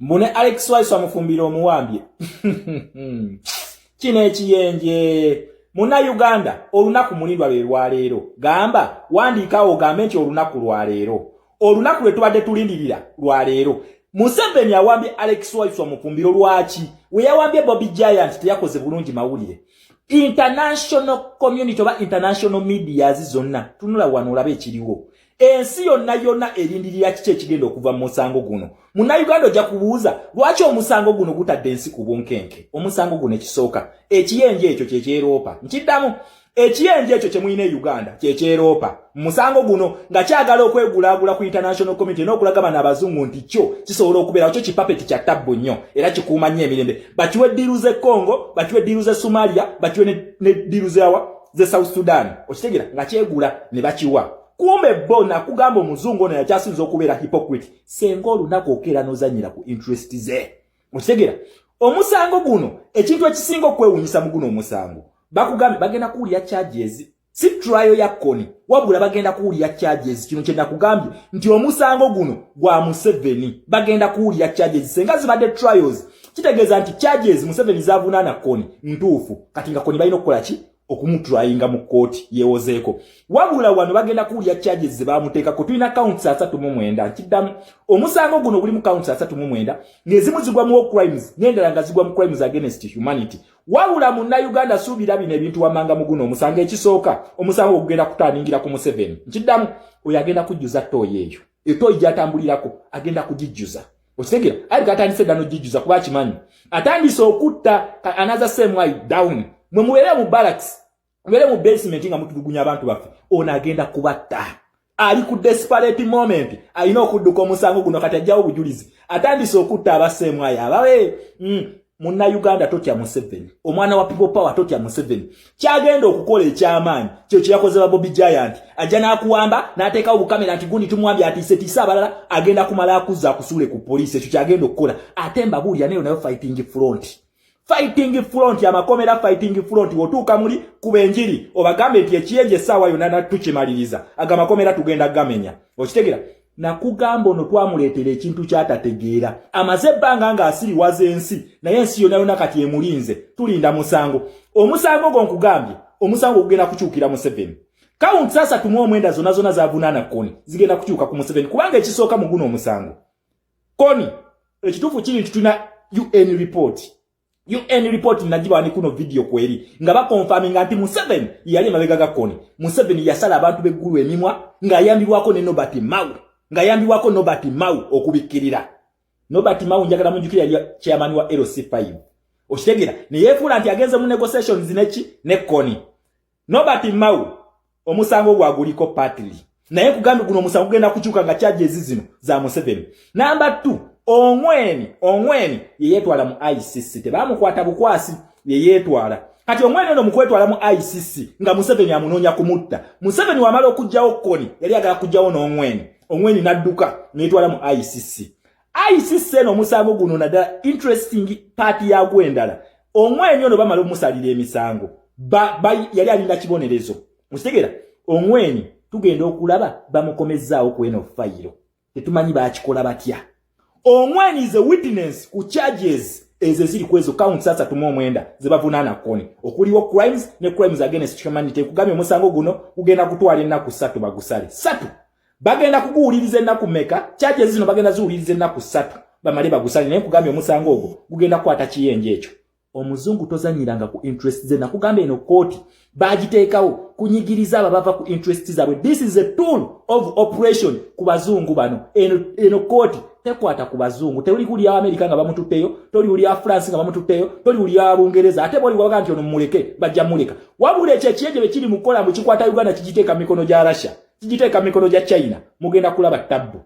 Mbu ne Alex Waiswa Mufumbiro omuwambye. Kino ekiyenje. Munnayuganda, olunaku mulindwa lwe lwaleero. Gamba, wandiikawo ogambe nti olunaku lwaleero. Olunaku lwe tubadde tulindirira lwaleero. Museveni awambye Alex Waiswa Mufumbiro lwaki? We yawambye Bobby Giant teyakoze bulungi mawulire. International community oba international medias zonna, tunula wano olabe ekiriwo. Ensi yonna yonna erindirira kiki ekigenda okuva mu musango guno. Munnayuganda, ojja kubuuza lwaki omusango guno gutadde ensi ku bunkenke. Omusango guno, ekisooka, ekiyenje ekyo kyekyeroopa. Nkiddamu, ekiyenje ekyo kye mulina e Uganda kyekyeroopa musango guno nga kyagala okwegulaagula ku international community n'okulaga bano abazungu nti kyo kisobola okubeerawo. Kyo kipapeti kya tabbu nnyo era kikuuma nnyo emirembe. Bakiwe deal z'e Congo, bakiwe deal z'e Somalia, bakiwe ne deal z'awa ze South Sudan. Okitegera nga kyegula ne bakiwa. Kumbe bo nakugamba omuzungu ono yakyasinza okubeera hypocrite senga olunaku okeera n'ozanyira ku interest ze. Okitegera, omusango guno, ekintu ekisinga okwewunyisa mu guno omusango, bakugambye bagenda kuwulira charges, si trial ya Kony, wabula bagenda kuwulira charges. Kino kye nakugambye nti omusango guno gwa Museveni, bagenda kuwulira charges. Senga zibadde trials, kitegeeza nti charges Museveni zavunaana Kony ntuufu. Kati nga Kony balina okukola ki? Okumutryinga mu kkooti yeewozeeko. Wabula wano bagenda kuwulira charges ze bamuteekako. Tulina counts 39. Nkiddamu, omusango guno gulimu counts 39, ng'ezimu zigwa mu war crimes n'endala nga zigwa mu crimes against humanity. Wabula Munnayuganda, suubira bino ebintu wammanga mu guno omusango. Ekisooka, omusango ogugenda kutaningira ku Museveni. Nkiddamu, oyo agenda kujjuza ttooyi eyo, etooyi gy'atambulirako agenda kugijjuza. Okitegera, ali katandise dda n'ogijjuza kuba akimanyi atandise okutta another same way down. Mwe mubeere mu barracks, mubeere mu basement nga mutulugunya abantu baffe, ono agenda kubatta. Ali ku desperate moment, alina okudduka omusango guno. Kati ajjawo obujulizi, atandise okutta abaseemwayo ababe. Munnayuganda, totya Museveni, omwana wa People Power, totya Museveni. Kyagenda okukola ekyamaanyi kyo kyeyakoze ba Bobby Giant, ajja n'akuwamba n'ateekawo bukamera nti gundi tumuwambye, atiisetiise abalala. Agenda kumala akuzza akusuule ku poliisi. Ekyo kyagenda okukola. Ate mbabuulira nayo nayo fighting front, fighting front, amakomera fighting front. Wotuuka muli kuba enjiri, obagambe nti ekiyenje essaawa yonna tukimaliriza, aga makomera tugenda gamenya. Okitegera, nakugamba ono twamuleetera ekintu kyatategeera. Amaze ebbanga ng'asiriwaza ensi, naye ensi yonna yonna kati emulinze. Tulinda musango. Omusango gwo, nkugambye, omusango gugenda kukyukira Museveni. Counts 39 zonna zonna zavunaana Kony zigenda kukyuka ku Museveni, kubanga ekisooka mu guno omusango, Kony, ekituufu kiri nti tulina UN report. UN report nagiba ni kuno video kweri nga baconfirminga nti Museveni yali emabega ga Kony. Museveni yasala abantu b'eggulu emimwa ng'ayambibwako ne Norbert Mao, ng'ayambibwako Norbert Mao okubikkirira. Norbert Mao, njagala munjukira, yali chairman wa LC5. Okitegeera, ne yeefuula nti agenze mu negotiations neki ne Kony. Norbert Mao omusango gwaguliko partly, naye kugambye guno omusango gugenda kukyuka nga charges zino za Museveni. Number 2, Ongwen. Ongwen yeyeetwala mu ICC, tebamukwata bukwasi, yeyeetwala. Kati Ongwen ono mukwetwala mu ICC nga Museveni amunoonya kumutta. Museveni wamala okugjawo Kony, yali agala kugjawo n'Ongwen. Ongwen n'adduka neetwala mu ICC. ICC eno, omusango guno, naddala interesting part yagwo endala, Ongwen ono bamala omusalira emisango, yali alinda kibonerezo. Mukitegera, Ongwen tugenda okulaba bamukomezzaawo ku eno fayiro, tetumanyi bakikola batya. Ongwen is a witness ku charges ezo eziri ku ezo counts 39 zebavunaana Kony, okuliwo crimes ne crimes against humanity. Kugambye omusango guno gugenda kutwala ennaku 3 bagusale. 3 bagenda kuguwuliriza ennaku meka? Charges zino bagenda ziwuliriza ennaku 3 bamale bagusale. Naye nkugambye omusango ogwo gugenda kukwata kiyenje ekyo. Omuzungu tozanyiranga ku interest ze. Nakugamba eno kooti bagiteekawo kunyigiriza abo bava ku interest zaabwe. This is a tool of operation ku bazungu bano. Eno kooti tekwata ku bazungu. Tewuli kulya Amerika nga bamututteyo, toli ulya France nga bamututteyo, toli ulya Bungereza. Ate boli waga nti ono mumuleke, bajja muleka. Wabula ekyo ekiyenje bwe kiri mukola mbu kikwata Uganda, kigiteeka mu mikono gya Russia, kigiteeka mu mikono gya China. Mugenda kulaba tabbu.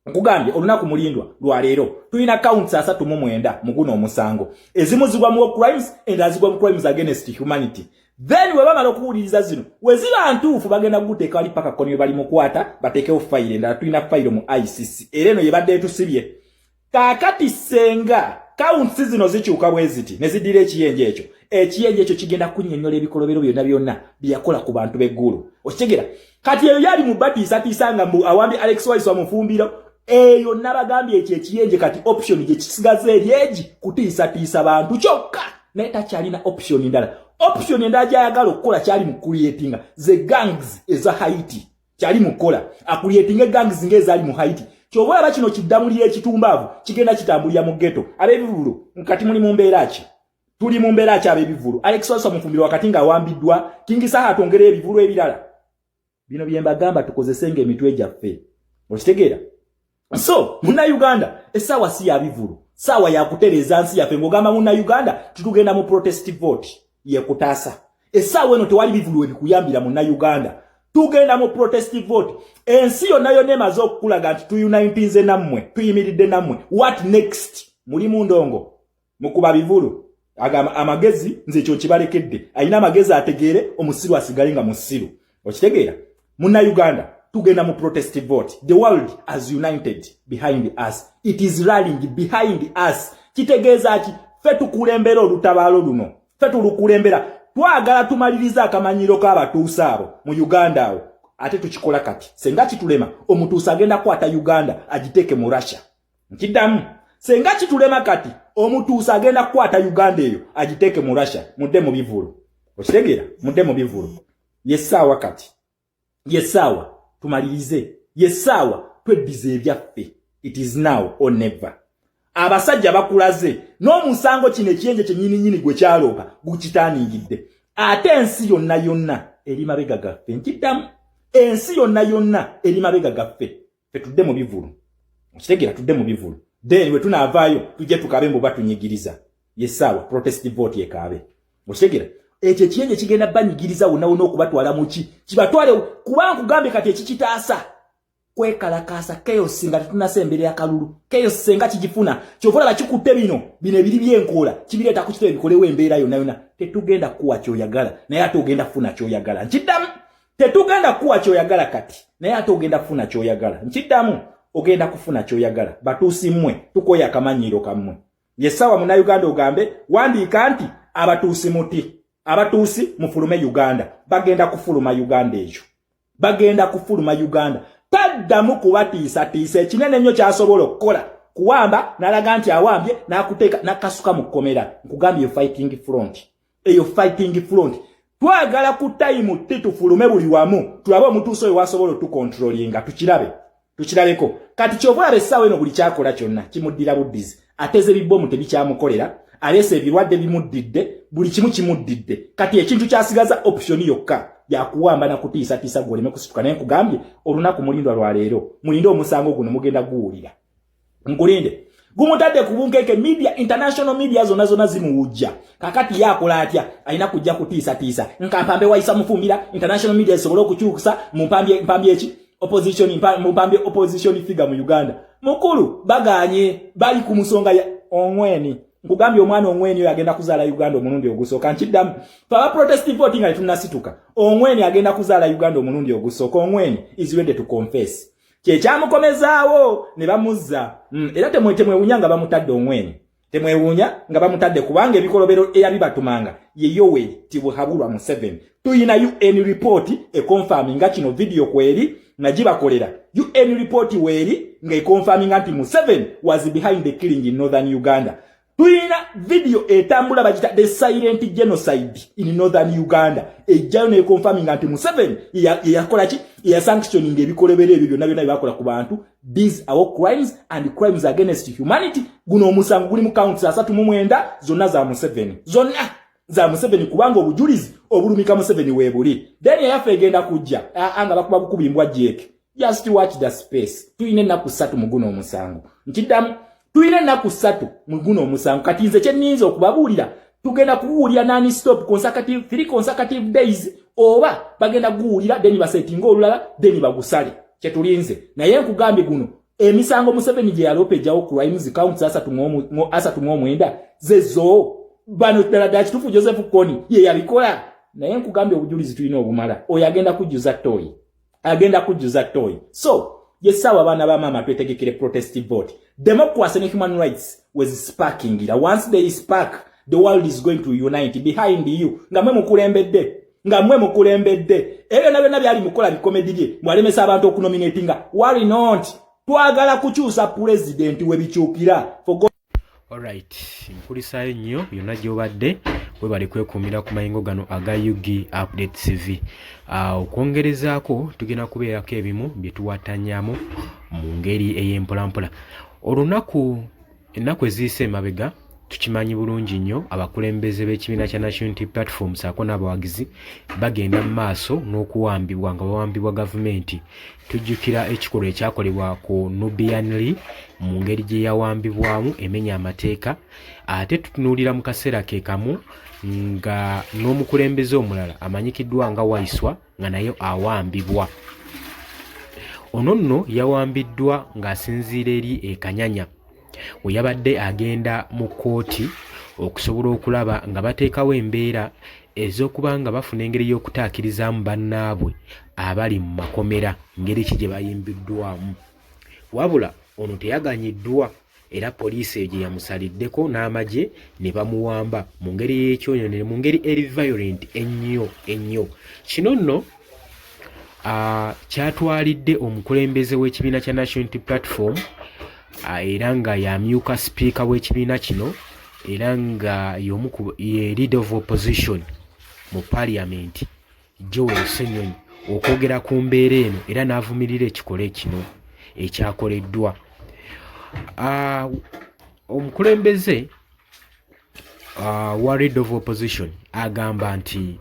Nkugambye olunaku mulindwa lwaleero. Tulina counts 39 mu guno omusango. Ezimu zigwa mu crimes, endala zigwa mu crimes against humanity. Then we bamala okuwuliriza zino, we ziba ntuufu, bagenda kuguteeka wali paka Kony we bali mukwata, bateekewo fayiro endala. Tulina fayiro mu ICC, era eno yebadde etusibye. Kaakati senga counts zino zikyuka bwe ziti ne ziddira ekiyenje ekyo, ekiyenje ekyo kigenda kunnyonnyola ebikolobero byonna byonna bye yakola ku bantu b'eggulu. Okitegera, kati eyo yali mu batiisatiisa nga mbu awambye Alex Waiswa Mufumbiro. Eyo nabagambye, ekyo ekiyenje kati option gye kisigaza eri egi kutiisatiisa bantu kyokka, naye takyalina option ndala. Option endala gyayagala okukola, kyali mu creatinga ze gangs eza Haiti. Kyali mu kukola acreatinga gangs ng'ezaali mu Haiti. Kyova olaba kino kiddamulira ekitumbaavu kigenda kitambulira mu ghetto. Ab'ebivulu, kati muli mu mbeera ki? Tuli mu mbeera ki, ab'ebivulu? Alex Wasswa Mufumbiro wakati ng'awambiddwa, King Saha atwongereyo ebivulu ebirala. Bino bye mbagamba, tukozesenga emitwe gyaffe, okitegeera? So Munnayuganda, essaawa si ya bivulu, saawa yakutereeza nsi yaffe. Ng'ogamba Munnayuganda titugenda mu protest vote yekutaasa. Essaawa eno tewali bivulu ebikuyambira. Munnayuganda, tugenda mu protest vote. Ensi yonna yonna emaze okukulaga nti tuunitinze nammwe, tuyimiridde nammwe. What next? Muli mu ndongo, mukuba bivulu. Agamba amagezi, nze ekyo kibalekedde. Alina amagezi ategeere, omusiru asigale nga musiru, okitegeera? Munnayuganda, tugenda mu protest vote. The world has united behind us, it is rallying behind us. Kitegeeza ki? Ffe tukulembera olutabaalo luno, ffe tulukulembera. Twagala tumalirize akamanyiro k'abatuusa abo mu Uganda awo, ate tukikola kati. Senga kitulema, omutuusa agenda kukwata Uganda agiteeke mu Russia. Nkiddamu, senga kitulema kati, omutuusa agenda kukwata Uganda eyo agiteeke mu Russia. Mudde mu bivulu, okitegeera? Mudde mu bivulu. Yessaawa kati, yessaawa tumalirize, yessaawa tweddize ebyaffe. It is now or never. Abasajja bakulaze n'omusango kino ekiyenje kyennyininyini gwe kyaloopa gukitaningidde, ate ensi yonna yonna eri mabega gaffe. Nkiddamu, ensi yonna yonna eri mabega gaffe. Fe tudde mu bivulu, okitegeera? Tudde mu bivulu, then bwe tunaavaayo tujje tukabe mbu batunyigiriza. Yessaawa protest vote ekaabe, okitegeera? Ekyo ekiyenje kigenda banyigiriza wonna wonna okubatwala muki kibatwale, kuba nkugambye kati ekikitaasa kwekalakaasa chaos nga tetunasemberera kalulu. Chaos senga kigifuna, kyova olaba kikutte bino bino ebiri byenkoola, kibireeta ku kitebe bikolewo embeera yonna yonna. Tetugenda kuwa kyoyagala, naye ate ogenda kufuna kyoyagala. Nkiddamu, tetugenda kuwa kyoyagala kati, naye ate ogenda kufuna kyoyagala. Nkiddamu, ogenda kufuna kyoyagala. Batuusi mmwe, tukoye akamanyiiro kammwe. Yessaawa Munnayuganda ogambe, wandiika nti abatuusi muti, abatuusi mufulume Uganda. Bagenda kufuluma Uganda ekyo, bagenda kufuluma Uganda. Taddamu kubatiisatiisa. Ekinene ennyo kyasobola okukola kuwamba, n'alaga nti awambye, n'akuteeka n'akasuka mu kkomera. Nkugambye, fighting front eyo, fighting front. Twagala ku time ti tufulume buli wamu, tulabe omutuusi oyo wasobola otucontrollinga. Tukirabe, tukirabeko kati. Kyova olaba essaawa eno buli kyakola kyonna kimuddira buddizi. Ateze bibomu, tebikyamukolera. Aleese ebirwadde, bimuddidde. Buli kimu kimuddidde. Kati ekintu kyasigaza option yokka yakuwamba na kutiisatiisa gwoleme kusituka. Naye nkugambye, olunaku mulindwa lwaleero. Mulinde omusango guno, mugenda guwulira. Nkulinde gumutadde ku bunkenke. Media, international media zonna zonna zimuwujja. Kakati yakola atya? Alina kujja kutiisatiisa nkampambe Waiswa Mufumbiro, international media zisobole okukyukusa mumpambye mpambye eki opposition, mumpambye opposition figure mu Uganda. Mukulu, baganye, bali ku musonga ya Ongwen. Nkugambye, omwana Ongwen oyo agenda kuzaala Uganda omulundi ogusooka. Nkiddamu, twaba protest vote nga tetunnasituka, Ongwen agenda kuzaala Uganda omulundi ogusooka. Ongwen is ready to confess. Kyekyamukomezaawo ne bamuzza. Era temwewuunya nga bamutadde Ongwen, temwewuunya nga bamutadde, kubanga ebikolobero eyabibatumanga ye Yoweri Tibuhaburwa Museveni. Tuyina UN report econfirminga kino. Video kweri nagibakolera. UN report weeri nga econfirminga nti Museveni was behind the killing in northern Uganda. Tuyina video etambula bagita "The Silent Genocide in Northern Uganda", ejjayo neconfirminga nti Museveni yeyakola ki, yeyasanctioning ebikolobero ebyo byonna byonna byebakola ku bantu. These are crimes and crimes against humanity. Guno omusango guli mu counts 39, zonna za Museveni, zonna za Museveni, kubanga obujulizi obulumika Museveni weebuli. Then eyaffe egenda kujja nga bakuba bukubi mbwa jeke. Just watch the space. Tuyina ennaku 3 mu guno omusango. Nkiddamu, tuyina ennaku 3 mu guno omusango. Kati nze kyenninza okubabuulira, tugenda kuwulira non stop consecutive, 3 consecutive days, oba bagenda guwulira then basetinga olulala, then bagusale. Kyetulinze. Naye nkugambye, guno emisango Museveni gye yaloopa ejjawo crimes counts 39 zezo bano. Ddala ddala kituufu Joseph Kony ye yabikola. Naye nkugambye, obujulizi tulina obumala. Oyo agenda kujjuza toyi, agenda kujjuza toyi. So yessaawa, abaana ba maama, twetegekere protest vote. Democracy ne human rights was sparkingira. Once they spark, the world is going to unite behind you nga mwe mukulembedde, nga mwe mukulembedde. Ebyo byonna byonna byali mukola bikomedi bye mwalemesa abantu okunominatinga. Worry not. Twagala kukyusa pulezidenti webikyukira. Alright, nkulisaayo nnyo yonna gy'obadde. Webale kwekuumira ku mayingo gano aga UG Update TV. Okwongerezaako tugenda kubeerako ebimu bye tuwatanyamu mu ngeri ey'empolampola. Olunaku ennaku eziyise emabega, tukimanyi bulungi nnyo, abakulembeze b'ekibiina kya National Unity Platform saako n'abawagizi bagenda mu maaso n'okuwambibwa nga bawambibwa gavumenti. Tujjukira ekikolwa ekyakolebwa ku Nubian Li mu ngeri gye yawambibwamu emenya amateeka. Ate tutunuulira mu kaseera ke kamu nga n'omukulembeze omulala amanyikiddwa nga Waiswa nga naye awambibwa. Ono nno yawambiddwa ng'asinziira eri e Kanyanya we yabadde agenda mu kkooti okusobola okulaba nga bateekawo embeera ez'okuba nga bafuna engeri y'okutaakirizaamu bannaabwe abali mu makomera, ngeri ki gye bayimbiddwamu. Wabula ono teyaganyiddwa era poliisi eyo gye yamusaliddeko n'amagye ne bamuwamba mu ngeri y'ekyonyonere, mu ngeri eri violent ennyo ennyo. Kino nno kyatwalidde omukulembeze w'ekibiina kya National Unity Platform era nga yamyuka sipiika w'ekibiina kino era nga y'omu ku ye leader of opposition mu parliament, Joel Ssenyonyi, okwogera ku mbeera eno era n'avumirira ekikolwa kino ekyakoleddwa. Omukulembeze wa leader of opposition agamba nti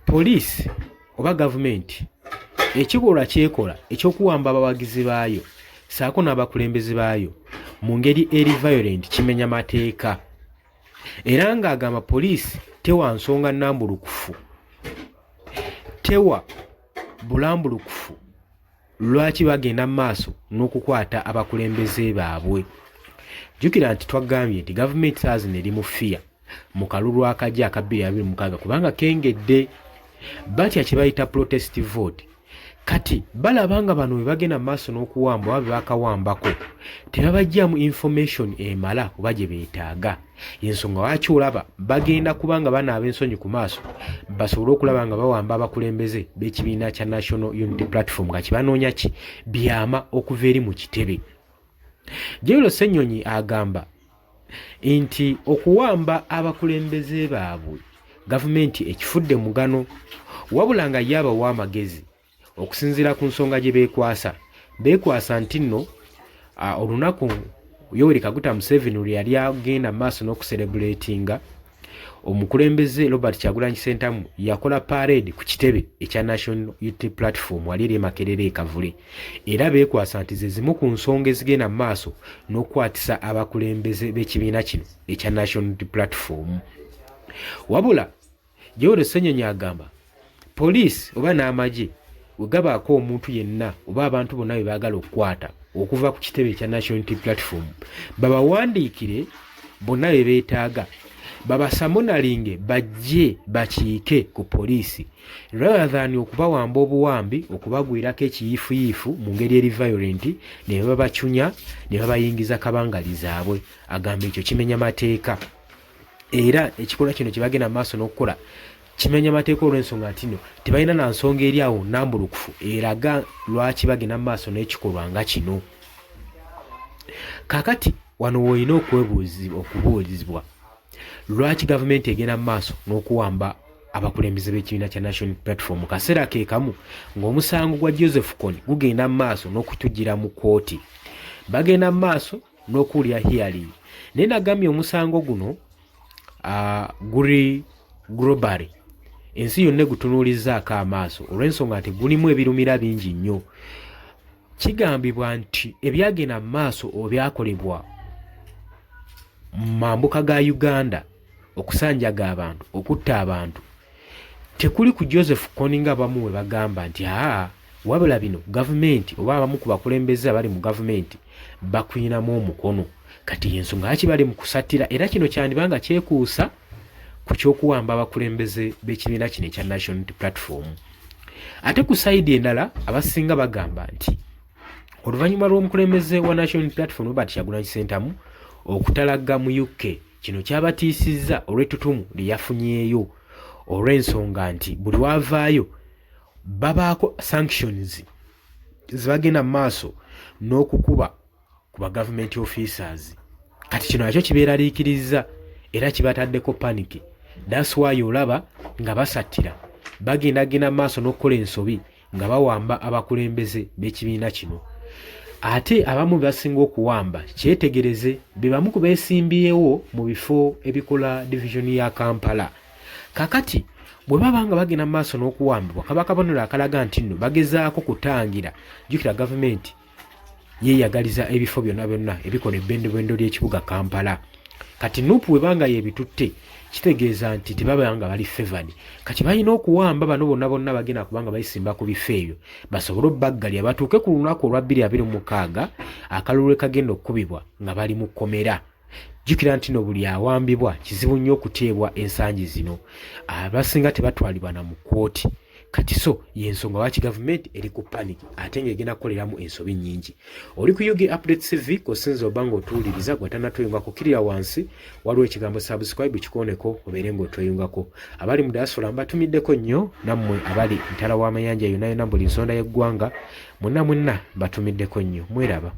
poliisi oba gavumenti ekikolwa kyekola ekyokuwamba abawagizi baayo saako n'abakulembeze baayo mu ngeri eri violent kimenya mateeka, era ng'agamba poliisi tewa nsonga nnambulukufu, tewa bulambulukufu lwaki bagenda mu maaso n'okukwata abakulembeze baabwe. Jjukira nti twagambye nti gavumenti saa zino eri mu fear mu kalulu akajja aka 2026 kubanga kengedde batya kye bayita protest vote. Kati balaba nga bano bwe bagenda mu maaso n'okuwamba oba be bakawambako tebabajjamu information emala oba gye beetaaga. Yensonga lwaki olaba bagenda kuba nga banaaba ensonyi ku maaso basobole okulaba nga bawamba abakulembeze b'ekibiina kya National Unity Platform nga kibanoonya ki byama okuva eri mu kitebe. Joel Ssenyonyi agamba nti okuwamba abakulembeze baabwe gavumenti ekifudde mugano, wabula nga ye abawa amagezi okusinziira ku nsonga gye beekwasa. Beekwasa nti nno olunaku Yoweri Kaguta Museveni lwe yali agenda maaso n'okucelebratinga, omukulembeze Robert Kyagulanyi Ssentamu yakola parade ku kitebe ekya National Unity Platform wali eri Makerere e Kavule, era beekwasa nti ze zimu ku nsonga ezigenda mu maaso n'okukwatisa abakulembeze b'ekibiina kino ekya National Unity Platform. Wabula Joel Ssenyonyi agamba poliisi oba n'amagye we gabaako omuntu yenna oba abantu bonna be baagala okukwata okuva ku kitebe ekya National Unity Platform, babawandiikire bonna be beetaaga, babasummoninge bajje bakiike ku poliisi rather than okubawamba obuwambi, okubagwirako ekiyiifuyiifu mu ngeri eri violent ne babacunya ne babayingiza kabangali zaabwe. Agamba ekyo kimenya mateeka, era ekikolwa kino kye bagenda mu maaso n'okukola kimenya mateeka olw'ensonga nti no tebalina na nsonga eri awo nambulukufu eraga lwaki bagenda mu maaso n'ekikolwa nga kino. Kaakati wano woolina okubuulizibwa lwaki gavumenti egenda mu maaso n'okuwamba abakulembeze b'ekibiina kya National Platform mu kaseera ke kamu ng'omusango gwa Joseph Kony gugenda mu maaso n'okutujjira mu kkooti, bagenda mu maaso n'okuwulira hearing. Naye nagambye omusango guno guli global, ensi yonna egutunuulizzaako amaaso olw'ensonga nti gulimu ebirumira bingi nnyo. Kigambibwa nti ebyagenda mu maaso obyakolebwa mu mambuka ga Uganda, okusanjaga abantu, okutta abantu, tekuli ku Joseph Kony nga abamu we bagamba nti aa, wabula bino gavumenti oba abamu ku bakulembeze abali mu gavumenti bakuyinamu omukono. Kati yensonga lwaki bali mu kusattira, era kino kyandiba nga kyekuusa ku ky'okuwamba abakulembeze b'ekibiina kino ekya National Unity Platform. Ate ku side endala, abasinga bagamba nti oluvannyuma lw'omukulembeze wa National Unity Platform Robert Kyagulanyi Ssentamu okutalaga mu UK, kino kyabatiisizza olw'ettutumu lye yafunyeeyo, olw'ensonga nti buli wavaayo babaako sanctions. Zebagenda mu maaso n'okukuba ku ba government officers. Kati kino nakyo kibeeraliikiriza era kibataddeko panic. That's why olaba nga basattira, bagendagenda mu maaso n'okukola ensobi nga bawamba abakulembeze b'ekibiina kino. Ate abamu basinga okuwamba, kyetegereze, be bamu ku beesimbyewo mu bifo ebikola divisioni ya Kampala. Kakati bwe baba nga bagenda mu maaso n'okuwambibwa, kaba kabonero akalaga nti nno bagezaako kutangira. Jjukira gavumenti yeeyagaliza ebifo byonna byonna ebikola ebbendobendo ly'ekibuga Kampala. Kati NUP bwebanga yebitutte, kitegeeza nti tebaba nga bali favored. Kati balina okuwamba bano bonna bonna bagenda kubanga bayisimba ku bifo ebyo, basobole obbaggalya batuuke ku lunaku olwa 2026, akalulu lwe kagenda okukubibwa, nga bali mu kkomera. Jjukira nti no buli awambibwa kizibu nnyo okuteebwa. Ensangi zino abasinga tebatwalibwa na mu kkooti. Kati so yensonga lwaki gavumenti eri ku panic ate ng'egenda kukoleramu ensobi nnyingi. Oli ku UG Update TV kosinza oba ng'otuwuliriza. Gwatanatweyungako, kirira wansi, waliwo ekigambo subscribe, kikooneko obeere ng'otweyungako. Abali mu diaspora mbatumiddeko nnyo, nammwe abali ntala w'amayanja yonna yonna, buli nsonda y'eggwanga, mwenna mwenna mbatumiddeko nnyo. Mweraba.